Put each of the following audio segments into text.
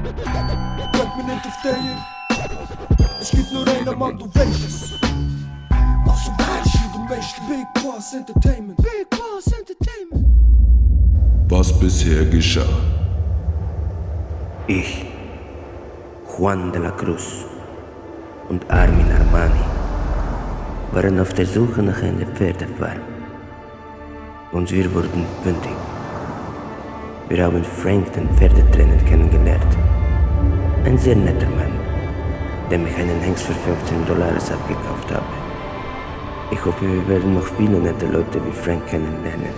Bleib mir nicht auf der. Es gibt nur einer Mann, du weißt es. Also weißt du möchtest Big Boss Entertainment. Big Boss Entertainment. Was bisher geschah. Ich, Juan de la Cruz und Armin Armani waren auf der Suche nach einer Pferdefarm. Und wir wurden fündig. Wir haben Frank, den Pferdetrainer, kennengelernt. Ein sehr netter Mann, dem ich einen Hengst für $15 abgekauft habe. Ich hoffe, wir werden noch viele nette Leute wie Frank kennenlernen.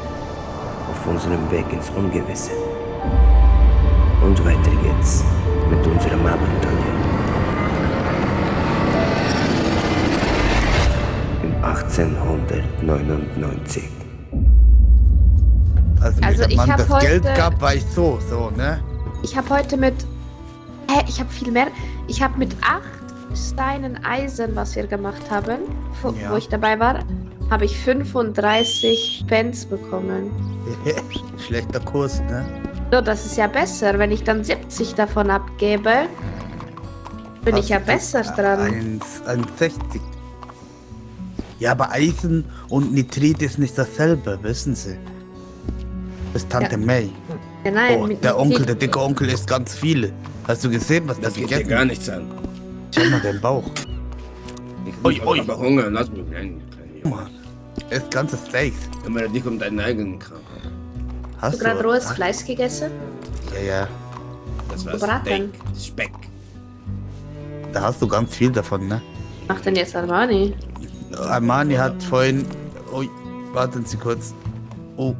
Auf unserem Weg ins Ungewisse. Und weiter geht's mit unserem Abenteuer. Im 1899. Also Also der ich Mann hab das heute- Geld gab, war ich so, ne? Ich habe heute mit. Ich habe viel mehr. Ich habe mit 8 Steinen Eisen, was wir gemacht haben, Ja. wo ich dabei war, habe ich 35 Pence bekommen. Schlechter Kurs, ne? So, das ist ja besser. Wenn ich dann 70 davon abgebe, bin ich ja besser dran. 1,60. Ja, aber Eisen und Nitrit ist nicht dasselbe, wissen Sie. Das ist Tante May. Ja, nein, Oh, mit der Onkel, viel- der dicke Onkel isst ganz viele. Hast du gesehen, was Das der geht dir gegessen gar hat? nichts an. Schau mal den Bauch. Ich Ui, ui. habe Hunger, lass mich rein. Guck mal, er isst ganze Steaks. Kümmere dich um deinen eigenen Kram. Hast Hast du gerade rohes Ah, Fleisch gegessen? Ja, Das war Gebraten. Speck. da hast du ganz viel davon, ne? Macht denn jetzt Armani? Armani hat vorhin... Ui, warten Sie kurz. Oh,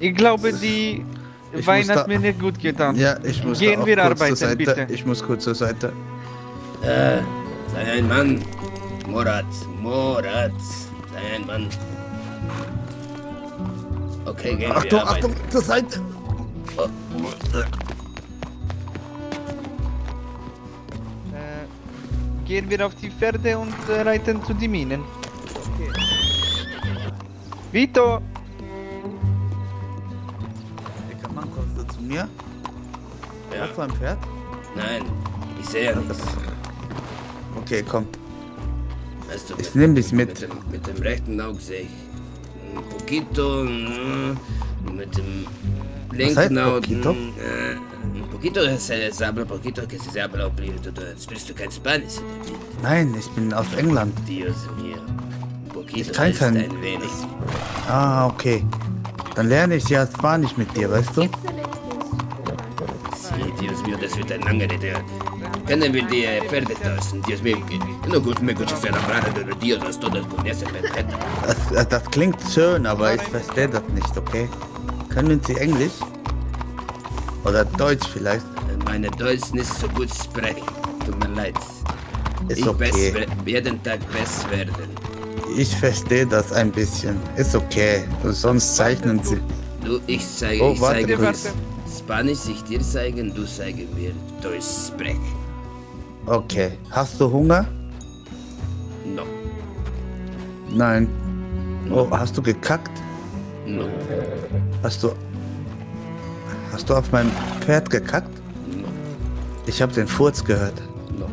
Ich glaube, die Ich Wein muss hat da- mir nicht gut getan. ja, ich muss Gehen da auch wir kurz arbeiten, zur Seite. bitte. Ich muss kurz zur Seite. Sei ein Mann. Murat. Sei ein Mann. Okay, gehen wir Achtung, arbeiten. Achtung, zur Seite. Gehen wir auf die Pferde und reiten zu den Minen. Vito! Dicker Mann, kommst du zu mir? Ja. Hast du ein Pferd? Nein, ich sehe ja nichts. Okay, komm. Weißt du, Ich nehm dich mit. Mit dem rechten Auge sehe ich ein Poquito, mit dem heißt linken Auge. poquito? Un poquito se habla poquito que se habla un poquito. Sprichst du kein Spanisch? Nein, ich bin aus England. Dios mío. Un poquito Ich kann ist kein- ein wenig. Ah, okay. Dann lerne ich ja Spanisch mit dir, weißt du? Sí, Dios mío, das wird ein langer Rede. Können wir die Pferde tauschen? Dios mío, no me escuchas hablar de Dios, das todas con ese perfecto. Das klingt schön, aber ich verstehe das nicht, okay? Können Sie Englisch? Oder Deutsch vielleicht? Meine Deutsch nicht so gut sprechen. Tut mir leid. Ist Ich okay. jeden Tag besser werden. Ich verstehe das ein bisschen. Ist okay. Sonst zeichnen Sie. Du, ich zeige, Oh, ich warte zeige kurz. dir Spanisch, ich dir zeigen, du zeige mir Deutsch sprechen. Okay. Hast du Hunger? No, Nein. Oh, hast du gekackt? no, Hast du auf mein Pferd gekackt? no, Ich habe den Furz gehört. no.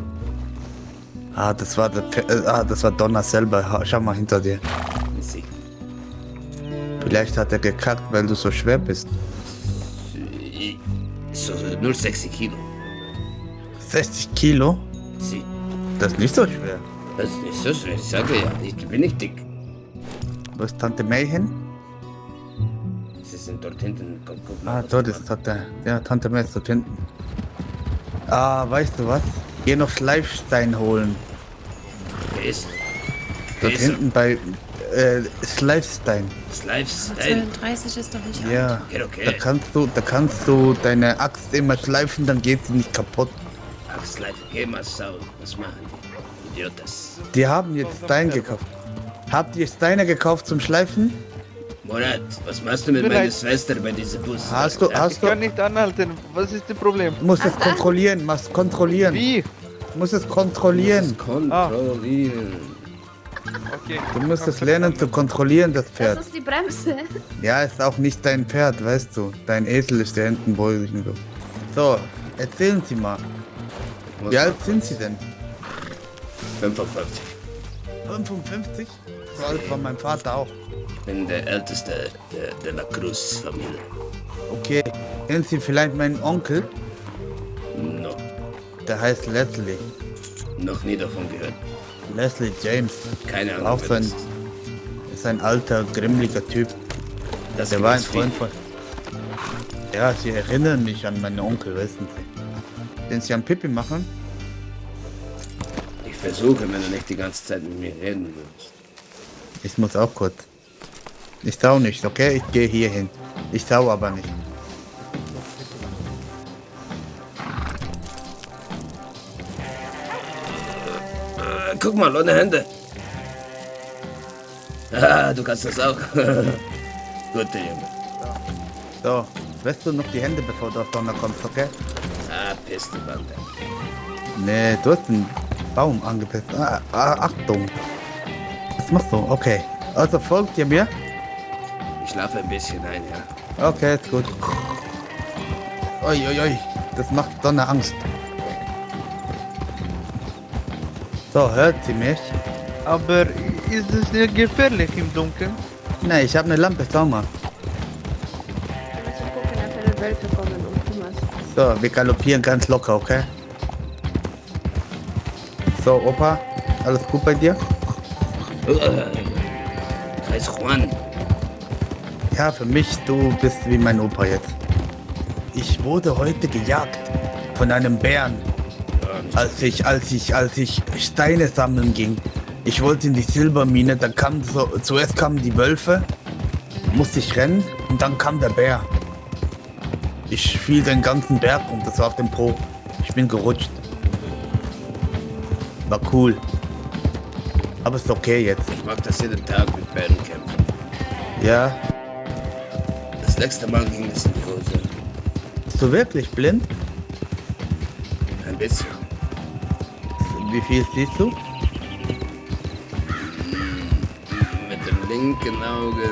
Ah, das war das war Donner selber. Schau mal hinter dir. Sí. Vielleicht hat er gekackt, weil du so schwer bist. So, nur 60 Kilo. 60 Kilo? Sí. Das ist nicht so schwer. Das ist nicht so schwer. Ich sage ja, ich bin nicht dick. Wo ist Tante May hin? Sie sind dort hinten. Guck mal, Ah, was dort die ist Tante. Ja, Tante May ist dort hinten. Ah, weißt du was? Geh noch Schleifstein holen. machen. Wer ist? Wer Dort ist hinten bei Schleifstein. das Lifestyle? 32 ist doch nicht alt. Ja. Okay. Da kannst du deine Axt immer schleifen, dann geht sie nicht kaputt. Axlife, geh mal Sau. Was machen die? Idiotas. Die haben jetzt Stein gekauft. Habt ihr Steine gekauft zum Schleifen? Murat, was machst du mit Bereit. meiner Schwester bei diesem Bus? Hast du, Ich hast du, kann nicht anhalten. Was ist das Problem? du musst es kontrollieren, machst kontrollieren. Wie? Du musst es kontrollieren. Kontrollieren. Okay. Du musst es lernen zu kontrollieren, das Das Pferd. ist die Bremse. Ja, ist auch nicht dein Pferd, weißt du. Dein Esel ist da hinten beugen. So, Erzählen Sie mal. Wie alt sind Sie denn? 55. 55? So alt war mein Vater auch. Ich bin der Älteste der De La Cruz-Familie. Okay. Kennen Sie vielleicht meinen Onkel? No, Der heißt Leslie. noch nie davon gehört. Leslie James. Keine Ahnung, Auch wer so ein, das ist. ist ein alter, grimmliger Typ. Das Der gibt war ein es viel. Freund von... Ja, Sie erinnern mich an meinen Onkel, wissen Sie. Den Sie an Pippi machen? Ich versuche, wenn du nicht die ganze Zeit mit mir reden würdest. Ich muss auch kurz. Ich sau nicht, okay? Ich gehe hier hin. Ich sau aber nicht. Guck mal, ohne Hände. Ah, du kannst das auch. Gute Junge. So, wäschst du noch die Hände, bevor du auf Donner kommst, okay? Ah, Piste, Bande. Nee, du hast einen Baum angepisst. Achtung. Was machst du? Okay. Also folgt ihr mir? Ich schlafe ein bisschen ein, ja. Okay, ist gut. Oi, oi, oi. Das macht Donner Angst. So, hört sie mich? Aber ist es nicht gefährlich im Dunkeln? Nee, ich habe eine Lampe, schau mal. Wir müssen gucken, ob keine Wölfe kommen und was. So, wir galoppieren ganz locker, okay? So, Opa, alles gut bei dir? Heißt Juan. Ja, für mich, du bist wie mein Opa jetzt. Ich wurde heute gejagt von einem Bären, als ich Steine sammeln ging. Ich wollte in die Silbermine, dann zuerst kamen die Wölfe, musste ich rennen und dann kam der Bär. Ich fiel den ganzen Berg und das war auf dem Po. Ich bin gerutscht. War cool. Aber ist okay jetzt. Ich mag das jeden Tag mit Bären kämpfen. Ja. Das letzte Mal ging es in die Hose. Bist du wirklich blind? Ein bisschen. Wie viel siehst du? Mit dem linken Auge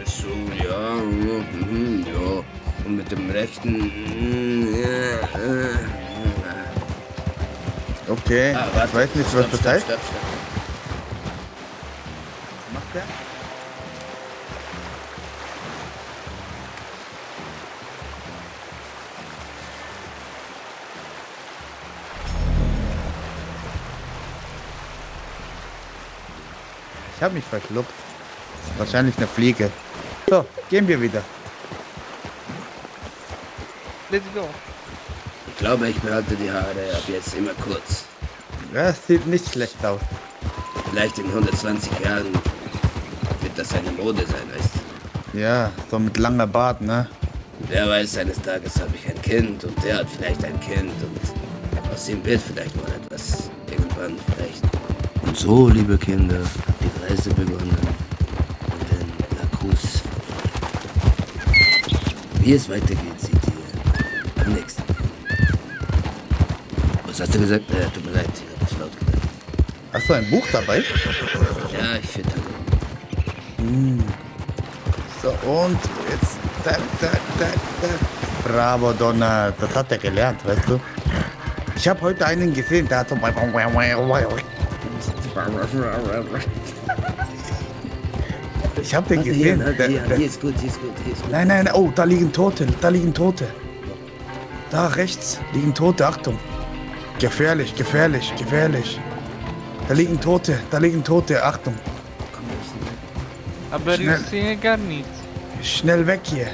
so, ja, ja. Und mit dem rechten, ja. Okay, ich weiß nicht, was das heißt. Stopp. Was macht der? Ich habe mich verschluckt. Das ist wahrscheinlich eine Fliege. So, gehen wir wieder. Let's go. Ich glaube, ich behalte die Haare ab jetzt immer kurz. Ja, es sieht nicht schlecht aus. Vielleicht in 120 Jahren wird das eine Mode sein, weißt du? Ja, so mit langer Bart, ne? Wer weiß, eines Tages habe ich ein Kind und der hat vielleicht ein Kind und aus ihm wird vielleicht mal etwas. Irgendwann vielleicht. Und so, liebe Kinder, hat die Reise begonnen. Und in La Cruz. Wie es weitergeht, seht ihr am nächsten Mal. Was hast du gesagt? Tut mir leid, ich habe es laut gesagt. Hast du ein Buch dabei? Ja, ich fütter. So, und jetzt. Da. Bravo, Donner. Das hat er gelernt, weißt du? Ich habe heute einen gesehen, der hat so. Ich habe den gesehen. Hier ist gut. Nein. Oh, da liegen Tote. Da rechts liegen Tote. Achtung. Gefährlich. Da liegen Tote. Achtung. Aber Schnell. ich sehe gar nichts. Schnell weg hier.